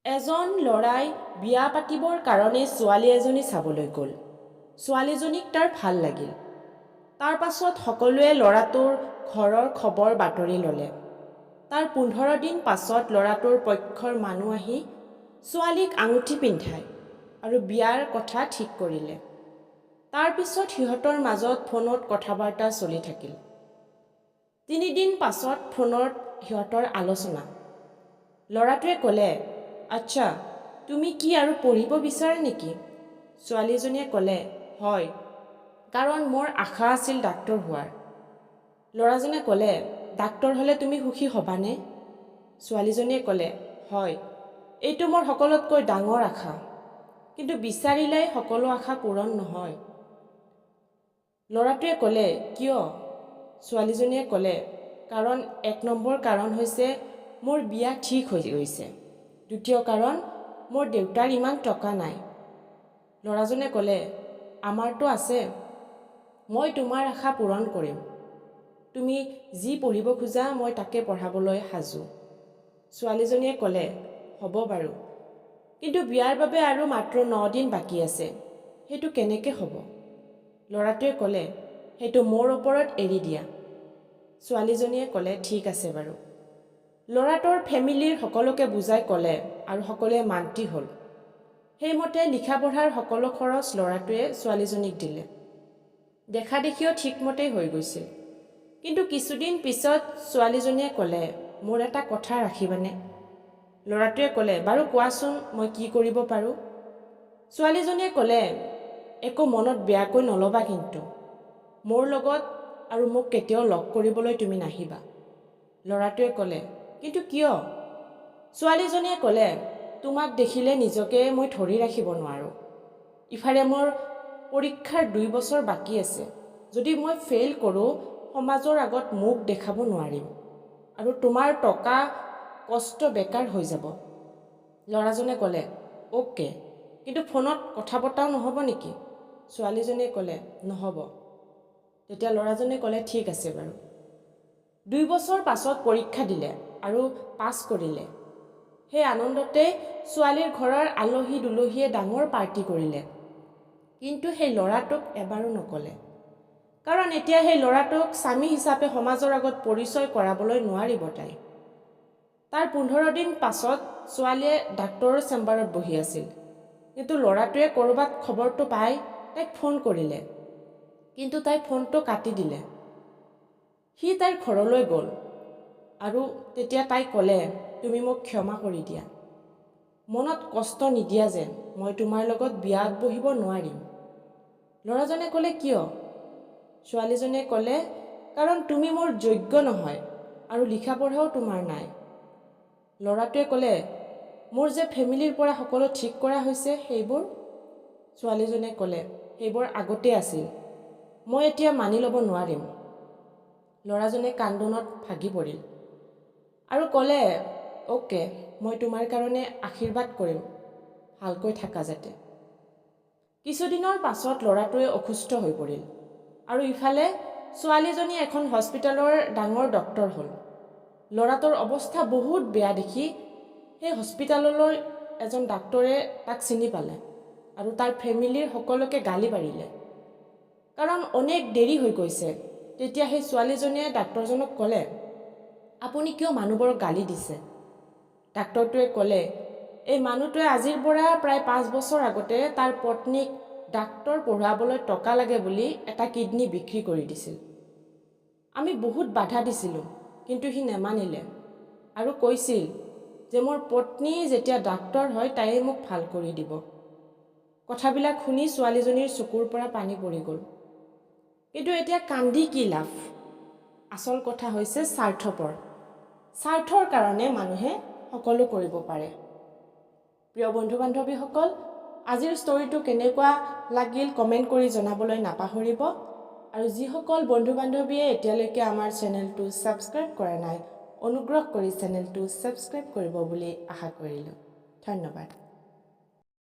এজন ল'ৰাই বিয়া পাতিবৰ কাৰণে ছোৱালী এজনী চাবলৈ গ'ল। ছোৱালীজনীক তাৰ ভাল লাগিল। তাৰ পাছত সকলোৱে ল'ৰাটোৰ ঘৰৰ খবৰ বাতৰি ল'লে। তাৰ 15 দিন পাছত ল'ৰাটোৰ পক্ষৰ মানুহ আহি ছোৱালীক আঙুঠি পিন্ধায় আৰু বিয়াৰ কথা ঠিক কৰিলে। তাৰ পিছত সিহঁতৰ মাজত ফোনত কথা বাৰ্তা চলি থাকিল। 3 দিন পাছত ফোনত সিহঁতৰ আলোচনা। ল'ৰাটোৱে ক'লে, "আচ্ছা, তুমি কি আৰু পঢ়িব বিচাৰা নেকি?" ছোৱালীজনীয়ে ক'লে, "হয়, কাৰণ মোৰ আশা আছিল ডাক্তৰ হোৱাৰ।" ল'ৰাজনে ক'লে, "ডাক্তৰ হ'লে তুমি সুখী হ'বানে?" ছোৱালীজনীয়ে ক'লে, "হয়, এইটো মোৰ সকলোতকৈ ডাঙৰ আশা। কিন্তু বিচাৰিলেই সকলো আশা পূৰণ নহয়।" ল'ৰাটোৱে ক'লে, "কিয়?" ছোৱালীজনীয়ে ক'লে, "কাৰণ এক নম্বৰ কাৰণ হৈছে মোৰ বিয়া ঠিক হৈ গৈছে। দ্বিতীয় কাৰণ মোৰ দেউতাৰ ইমান টকা নাই।" ল'ৰাজনে ক'লে, "আমাৰতো আছে। মই তোমাৰ আশা পূৰণ কৰিম। তুমি যি পঢ়িব খোজা, মই তাকে পঢ়াবলৈ সাজু।" ছোৱালীজনীয়ে ক'লে, "হ'ব বাৰু, কিন্তু বিয়াৰ বাবে আৰু মাত্ৰ 9 দিন বাকী আছে, সেইটো কেনেকৈ হ'ব?" ল'ৰাটোৱে ক'লে, "সেইটো মোৰ ওপৰত এৰি দিয়া।" ছোৱালীজনীয়ে ক'লে, "ঠিক আছে বাৰু।" ল'ৰাটোৰ ফেমিলিৰ সকলোকে বুজাই ক'লে আৰু সকলোৱে মান্তি হ'ল। সেইমতে লিখা পঢ়াৰ সকলো খৰচ ল'ৰাটোৱে ছোৱালীজনীক দিলে। দেখা দেখিও ঠিকমতেই হৈ গৈছিল। কিন্তু কিছুদিন পিছত ছোৱালীজনীয়ে ক'লে, "মোৰ এটা কথা ৰাখিবানে?" ল'ৰাটোৱে ক'লে, "বাৰু কোৱাচোন, মই কি কৰিব পাৰোঁ?" ছোৱালীজনীয়ে ক'লে, "একো মনত বেয়াকৈ নল'বা, কিন্তু মোৰ লগত আৰু মোক কেতিয়াও লগ কৰিবলৈ তুমি নাহিবা।" ল'ৰাটোৱে ক'লে, "কিন্তু কিয়?" ছোৱালীজনীয়ে ক'লে, "তোমাক দেখিলে নিজকে মই ধৰি ৰাখিব নোৱাৰোঁ। ইফালে মোৰ পৰীক্ষাৰ 2 বছৰ বাকী আছে। যদি মই ফেইল কৰোঁ, সমাজৰ আগত মুখ দেখাব নোৱাৰিম আৰু তোমাৰ টকা কষ্ট বেকাৰ হৈ যাব।" ল'ৰাজনে ক'লে, "অ'কে, কিন্তু ফোনত কথা পতাও নহ'ব নেকি?" ছোৱালীজনীয়ে ক'লে, "নহ'ব।" তেতিয়া ল'ৰাজনে ক'লে, "ঠিক আছে বাৰু।" 2 বছৰ পাছত পৰীক্ষা দিলে আৰু পাছ কৰিলে। সেই আনন্দতে ছোৱালীৰ ঘৰৰ আলহী দুলহীয়ে ডাঙৰ পাৰ্টি কৰিলে। কিন্তু সেই ল'ৰাটোক এবাৰো নক'লে, কাৰণ এতিয়া সেই ল'ৰাটোক স্বামী হিচাপে সমাজৰ আগত পৰিচয় কৰাবলৈ নোৱাৰিব তাই। তাৰ 15 দিন পাছত ছোৱালীয়ে ডাক্তৰৰ চেম্বাৰত বহি আছিল। কিন্তু ল'ৰাটোৱে ক'ৰবাত খবৰটো পাই তাইক ফোন কৰিলে, কিন্তু তাই ফোনটো কাটি দিলে। সি তাইৰ ঘৰলৈ গ'ল আৰু তেতিয়া তাই ক'লে, "তুমি মোক ক্ষমা কৰি দিয়া, মনত কষ্ট নিদিয়া যেন। মই তোমাৰ লগত বিয়াত বহিব নোৱাৰিম।" ল'ৰাজনে ক'লে, "কিয়?" ছোৱালীজনীয়ে ক'লে, "কাৰণ তুমি মোৰ যোগ্য নহয় আৰু লিখা পঢ়াও তোমাৰ নাই।" ল'ৰাটোৱে ক'লে, "মোৰ যে ফেমিলিৰ পৰা সকলো ঠিক কৰা হৈছে সেইবোৰ?" ছোৱালীজনীয়ে ক'লে, "সেইবোৰ আগতেই আছিল। মই এতিয়া মানি ল'ব নোৱাৰিম।" ল'ৰাজনে কান্দোনত ভাগি পৰিল আৰু ক'লে, "অ'কে, মই তোমাৰ কাৰণে আশীৰ্বাদ কৰিম, ভালকৈ থাকা যাতে।" কিছুদিনৰ পাছত ল'ৰাটোৱে অসুস্থ হৈ পৰিল আৰু ইফালে ছোৱালীজনী এখন হস্পিটেলৰ ডাঙৰ ডক্তৰ হ'ল। ল'ৰাটোৰ অৱস্থা বহুত বেয়া দেখি সেই হস্পিটেললৈ এজন ডাক্তৰে তাক চিনি পালে আৰু তাৰ ফেমিলিৰ সকলোকে গালি পাৰিলে, কাৰণ অনেক দেৰি হৈ গৈছে। তেতিয়া সেই ছোৱালীজনীয়ে ডাক্তৰজনক ক'লে, "আপুনি কিয় মানুহবোৰক গালি দিছে?" ডাক্তৰটোৱে ক'লে, "এই মানুহটোৱে আজিৰ পৰা প্ৰায় 5 বছৰ আগতে তাৰ পত্নীক ডাক্তৰ পঢ়ুৱাবলৈ টকা লাগে বুলি এটা কিডনী বিক্ৰী কৰি দিছিল। আমি বহুত বাধা দিছিলোঁ, কিন্তু সি নেমানিলে আৰু কৈছিল যে মোৰ পত্নী যেতিয়া ডাক্তৰ হয়, তাইয়ে মোক ভাল কৰি দিব।" কথাবিলাক শুনি ছোৱালীজনীৰ চকুৰ পৰা পানী পৰি গ'ল। কিন্তু এতিয়া কান্দি কি লাভ? আচল কথা হৈছে স্বাৰ্থপৰ। স্বাৰ্থৰ কাৰণে মানুহে সকলো কৰিব পাৰে। প্ৰিয় বন্ধু বান্ধৱীসকল, আজিৰ ষ্টৰিটো কেনেকুৱা লাগিল কমেণ্ট কৰি জনাবলৈ নাপাহৰিব। আৰু যিসকল বন্ধু বান্ধৱীয়ে এতিয়ালৈকে আমাৰ চেনেলটো ছাবস্ক্ৰাইব কৰা নাই, অনুগ্ৰহ কৰি চেনেলটো ছাবস্ক্ৰাইব কৰিব বুলি আশা কৰিলোঁ। ধন্যবাদ।